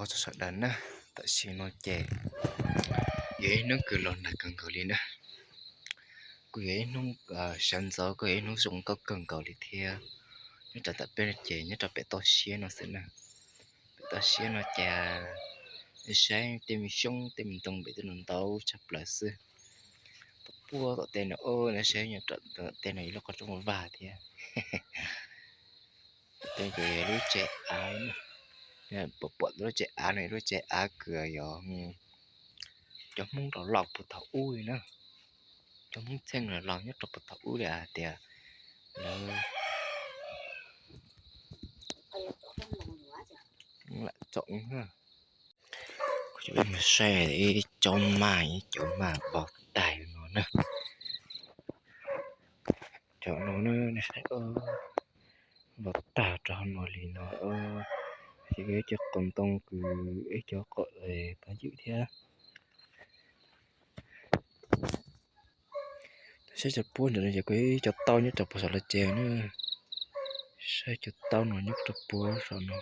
Ua tsaug sawv daws na, tam sim no ces yog ib hnub kws los nag kawg nkaus li na. Kuj yog ib hnub sawv ntxov, kuj yog ib hnub zoo nkauj kawg nkaus li thiab. Nyob rau ntawm peb no ces nyob rau pem toj siab no xwb na. Pem toj siab no ces saib tej me xyoob tej me ntoo pem tej no ntau tshaj plaws xwb. Puag tom tej no, saib nyob rau tom tej no ib lub qhov rooj vag thiab. Tom tej ces yog lub tsev av, pom pom lub tsev av no, lub tsev av kws yog cov Hmoob los laus puag thaum ub li na. Cov Hmoob txheej los laus nyob rau puag thaum ub li hais tias lawv lam txom. Kuv coj peb mus saib ib tsob maj, ib cov maj vau tag no na. Cov no nej saib, vau tag rau hauv no li no. Ces ib cov qos ntoo kws ib cov qos pov ywm thiab. Saib cov puab ntawm no ces kuj ib cov taub nyob rau puag saum lawv tsev na. Saib cov taub no nyob rau puag saum no.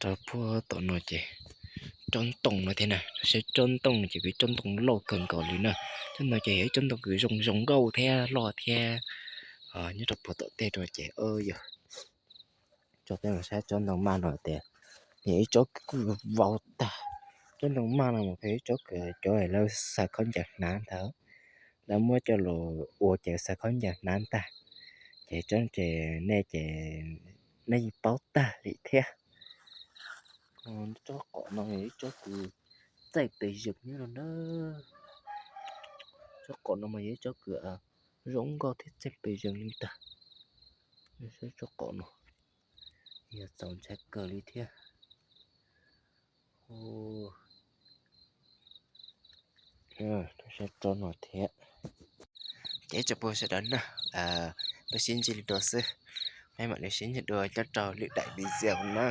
Rau puag tom no ces tsob ntoo no thiab na, saib tsob ntoo no ces kuj tsob ntoo loj kawg nkaus li na. Tsob no ces yog ib tsob ntoo kws zoo zoo nkauj thiab loj thiab. Nyob rau puag tom tej no ces yog tso peb mus saib tsob ntoo maj no tias yog ib tsob kws kuj vau tag. Tsob ntoo maj no mas yog ib tsob kws cov lawv xaws khaub ncaws hnav ntag, lawv muab coj los ua ces xaws khaub ncaws hnav ntag. Ces tsob no ces nej ces nej yeej paub tag li thiab. Tsob qos no yog ib tsob kws txaij pes zeeg nyob no na. Tsob qos no mas yog ib tsob kws zoo nkauj thiab txaij pes zeeg li ntag. Saib tsob qos no, yog txaus ntshai kawg li thiab. Saib tsob no thiab. Ces tsoom phooj ywg sawv daws na, peb sib ntsib li dua xwb, peb mam li sib ntsib dua nyob rau lwm daim video na.